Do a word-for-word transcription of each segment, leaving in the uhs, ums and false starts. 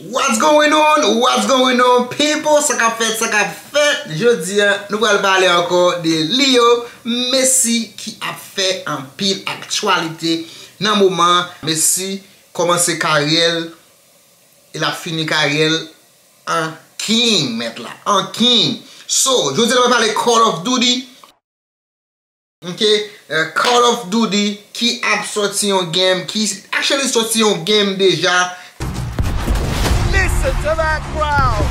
What's going on? What's going on, people? Sa k ap fèt, sa k ap fèt? Jodi a, nou pral pale ankò de Leo Messi ki ap fè anpil aktyalite nan moman. Messi kòmanse karyè l e l ap fini karyè l an king, mèt la, an king. So, jodi a nou pral pale Call of Duty. Ok, eh, Call of Duty ki ap sòti yon game, ki actually sòti yon game deja. Listen to that crowd!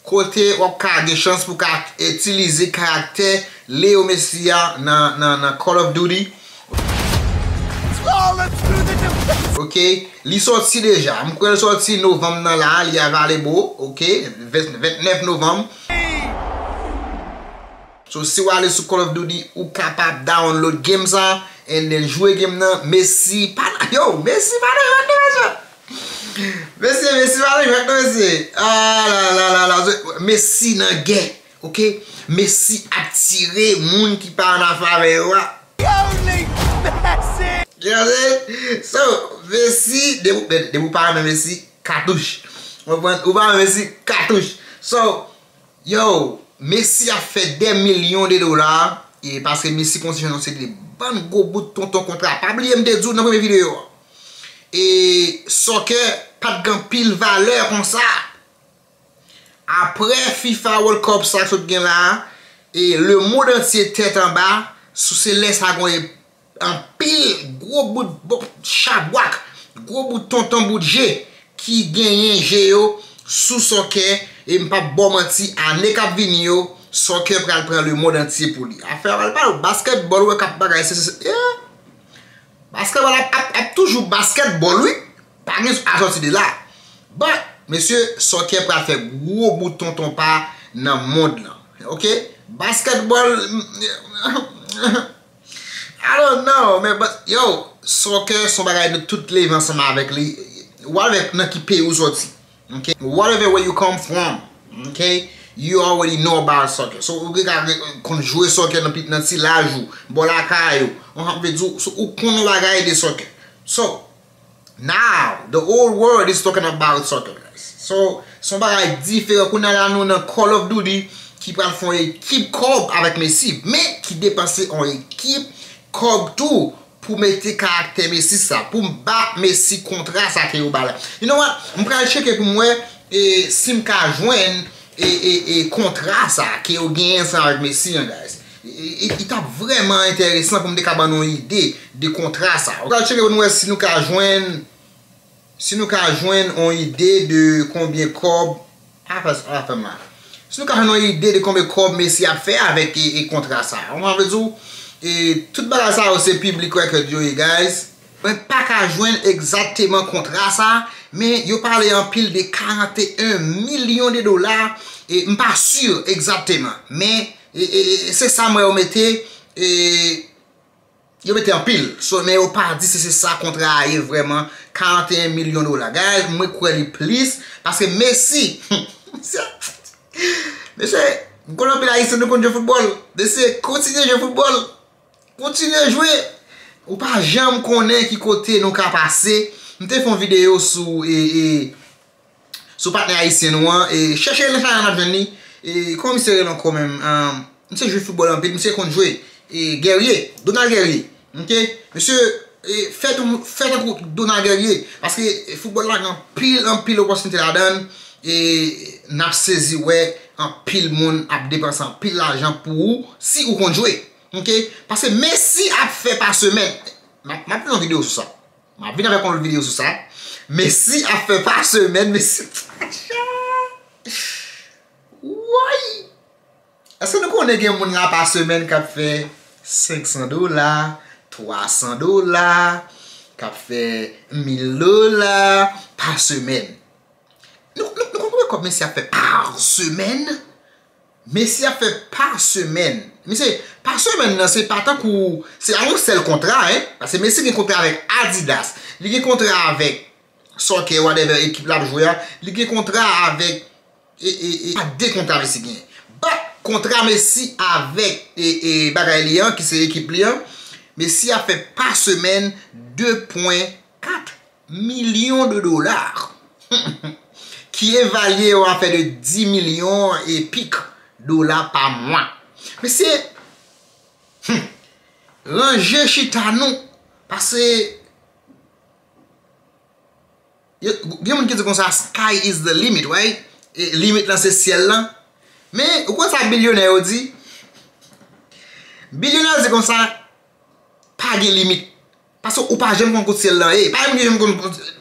Kote w ap ka gen chans pou ka itilize karaktè Leo Messi a nan, nan, nan Call of Duty. Scroll through the defense! Ok, li sòti deja. M kwè l sòti novanm nan la, li available, ok, vennèf novanm. So, si w ale sou Call of Duty, ou kapab download game sa, and then jwe game nan. Messi pa nan, yo, Messi pa nan jwèt non, mesye. Mesye, Messi pa nan jwèt non, mesye. Ah, la, la, la, la. Messi nan gè, ok? Messi ap tire moun ki pa an afè avè yo a. Only Messi! You know what I'm saying? So, Messi, depi depi ou pa renmen Messi, katouch. Ou konprann? Ou pa renmen Messi, katouch. So, yo, Messi ap fè dè milyon de dola, e paske Messi kontinye anonse de bann gwo bout tonton kontra. Pa bliye m te di w nan premye videyo a. E soccer pa t gen anpil valè konsa. Apre FIFA World Cup sa k sot gen la, e lemond antye tèt anba, sou se lè sa gen anpil gwo bout bo- chabwak, gwo bout tonton bout je ki genyen je yo sou soccer, e m p ap ba w manti, ane k ap vini yo, soccer pral pran lemond antye pou li. Afè a pral pale w, basketball, ou wè k ap bagay, se, se, yeah. Basketball ap, ap, ap toujou basketball, wi. Pa gen a sòti de la. But, mesye, soccer pral fè gwo bout tonton pa nan mond lan. Ok? Basketball, I don't know, man, but, yo, soccer se yon bagay nou tout leve ansanm avèk li. Whatever nan ki peyi ou sòti. Ok? Whatever where you come from. Ok? You already know about soccer. So, ou gen ka konn jwe soccer nan pi- nan ti laj ou, bò lakay ou. Ou konn, vle di, so, ou konn yon bagay de soccer. So, now, the whole world is talking about soccer, guys. So, se yon bagay diferan. Kounye a la, nou nan Call of Duty ki pral fè yon ekip kòb avèk Messi, men ki depanse yon ekip kòb tou pou mete karaktè Messi sa, pou m ba Messi kontra sa ke yo ba la. You know what? M pral tcheke pou m wè e, si m ka jwenn e, e, e kontra sa ke yo genyen ansanm avèk Messi an, guys. E, e, e, li t ap vrèman enteresan pou m te ka ban nou yon ide de kontra sa. Ou pral tcheke pou nou wè si nou ka jwenn, si nou ka jwenn yon ide de konbyen kòb, a fè, a fè mal. Si nou ka jwenn yon ide de konbyen kòb Messi ap fè avèk e, e kontra sa. Ou konprann vle di w, e, tout bagay sa yo se public record yo ye, guys. Mwen pa ka jwenn egzakteman kontra sa, men yo pale anpil de karannteyen milyon de dola, e m pa si egzakteman, men e, e, e, se sa m wè yo mete, e, yo mete anpil. So, men yo pa di si se sa kontra a ye vrèman, karannteyen milyon dola. Guys, mwen kwè li plis, paske Messi, mesye, m konnen anpil Ayisyen nou konn jwe foutbòl. Mesye, kontinye jwe foutbòl. Kontinye jwe. Ou pa janm konnen ki kote nou ka pase. M te fè yon videyo sou, e, e, sou patnè ayisyen nou an. E, chèche nan chanèl n ap jwenn li. E, kòman misye rele ankò menm? Ahn, misye jwe foutbòl anpil. Misye konn jwe. E, Guerrier. Donald Guerrier. Ok? Misye, e, fè tou, fè tankou Donald Guerrier. Paske, e, foutbòl la gen anpil, anpil opòtinite ladan l. E, n ap sezi wè anpil moun ap depanse anpil lajan pou ou si ou konn jwe. Ok? Paske Messi ap fè pa semèn. M ap, m ap fè yon videyo sou sa. M ap vin avèk yon lòt videyo sou sa. Messi ap fè pa semèn, Messi. Woy! Èske nou konnen gen moun la pa semèn k ap fè senk san dola, twa san dola, k ap fè mil dola pa semèn? Nou, nou, nou konn konbyen kòb Messi ap fè pa semèn? Messi ap fè pa semèn. Mesye, pa semèn nan, se pa tankou, se a yon sèl kontra, en. Paske Messi gen kontra avèk Adidas. Li gen kontra avèk soccer, whatever, ekip l ap jwe a. Li gen kontra avèk, e, e, e, pa de kontra Messi gen. But, kontra Messi avèk, e, e, bagay li an, ki se ekip li an, Messi ap fè pa semèn de pwen kat millions de dollars, ki evalye an afè de dis milyon e pik dola pa mwa. Mesye, hmm, ranje chita nou, paske yo, gen moun ki di konsa, sky is the limit, right? E limit lan se syèl lan. Men, ou konn sa bilyonè yo di? Bilyonè yo di konsa, pa gen limit. Paske ou pa janm konn kote syèl lan ye. Pa gen moun ki janm konn kote.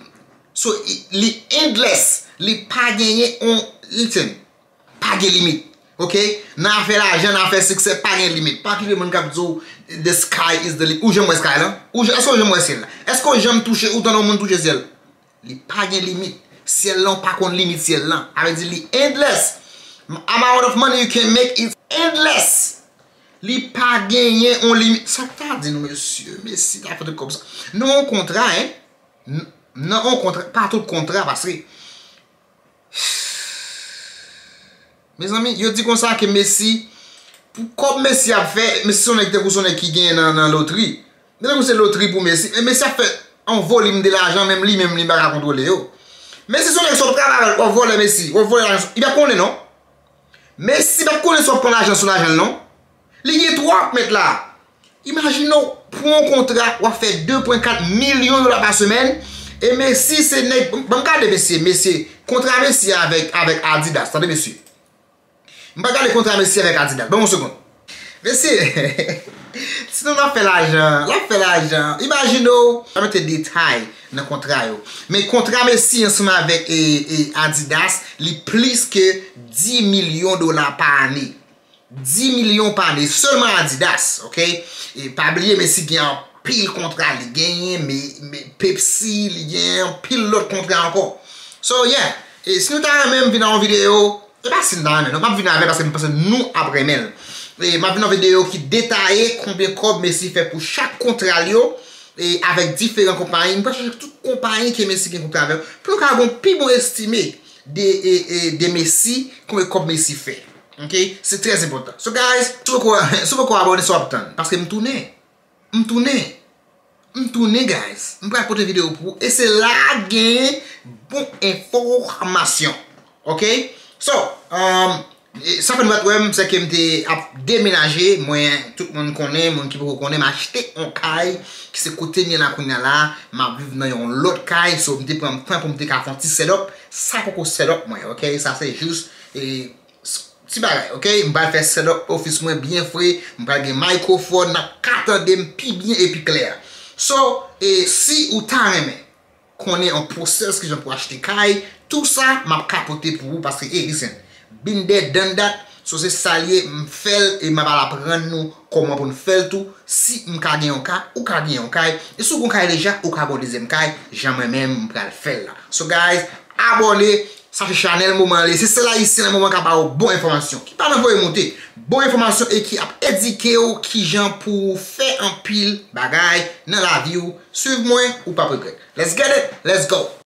So, i- li endless. Li pa genyen on, listen. Pa gen limit. Oke? Nan afè lajan, nan afè siksè, pa gen limit. Pa kite moun k ap di w, the sky is the limit. Ou janm wè sky lan? Ou jan- èske ou janm wè syèl la? Èske ou janm touche, ou tande yon moun touche syèl? Li pa gen limit. Syèl lan, ou pa konn limit syèl lan. Sa vle di li endless. Amount of money you can make is endless. Li pa genyen on limit. Sa k ta di nou, mesye? Messi ta fè tout kòb sa. Nan yon kontra, en. N- Nan yon kontra, pa tout kontra, paske Mezanmi, yo di konsa ke Messi, pou kòb Messi ap fè, Messi se yon nèg tankou se yon nèg ki genyen nan, nan lotri. Li tankou se lotri pou Messi. E Messi ap fè yon volim de lajan, menm li menm li pa ka kontwole yo. Messi se yon nèg, si w ap travay avè l, w ap vòlè Messi, w ap vòlè lajan, li p ap konnen non. Messi p ap konnen si w ap pran lajan sou lajan l non. Li gen twòp mèt la. Imajine w, pou yon kontra, w ap fè de pwen kat milyon dola pa semèn, e Messi se nèg, ban m gade mesye, mesye, kontra Messi avèk, avèk Adidas, tande mesye. M pral gade kontra Messi avèk Adidas, ban m yon segonn. Mesye, sinon l ap fè lajan, l ap fè lajan. Imajine w, pa mete detay nan kontra yo. Men kontra Messi ansanm avèk e, e Adidas, li plis ke dis milyon dola pa ane. Dis milyon pa ane, sèlman Adidas, oke? E pa bliye, Messi gen anpil kontra li genyen, men, men Pepsi, li gen anpil lòt kontra ankò. So, yeah, e si nou ta renmen m vin nan yon videyo, e pa si n ta renmen, non, m ap vin avè l paske m panse nou ap renmen l. E m ap vin nan videyo ki detaye konbyen kòb Messi fè pou chak kontra l yo, e avèk diferan konpayi. M pral chèche tout konpayi ke Messi gen kontra avè yo, pou nou ka gen yon pi bon estime de, e, e, de Messi, konbyen kòb Messi fè. Oke? Se trè enpòtan. So, guys, si w poko, si w poko abòne, sa w ap tann? Paske m tounen. M tounen. M tounen, guys. M pral pote videyo pou ou. E se la gen bon enfòmasyon. Oke? So, um, e sa fè nou pa t wè m, se ke m te ap demenaje. Mwen, tout moun konnen, moun ki poko konnen, m achte yon kay ki se kote m ye la kounye a la. M ap viv nan yon lòt kay. So, m te pran tan pou m te ka fè yon ti set up. Sa poko set up mwen, oke? Sa se jis, e, s- ti bagay, oke? M pral fè set up office mwen byen fre, m pral gen mikrofòn, n ap ka tande m pi byen e pi klè. So, e si ou ta renmen konnen an pwosès kijan pou achte kay, tou sa m ap ka pote pou ou paske, e, listen, been there, done that, so se sa l ye, m fè l e m ap al aprann nou kòman pou n fè l tou. Si m ka gen yon kay, ou ka gen yon kay. E si w gen yon kay deja, ou ka gen yon dezyèm kay, jan mwen menm m pral fè l la. So guys, abòne, sa se chanèl moman an li. Se sèl ayisyen nan moman k ap ba w bon enfòmasyon. Ki pa nan voye moute. Bon enfòmasyon e ki ap edike w kijan pou w fè anpil bagay nan lavi w. Swiv mwen, ou p ap regrèt. Let's get it, let's go.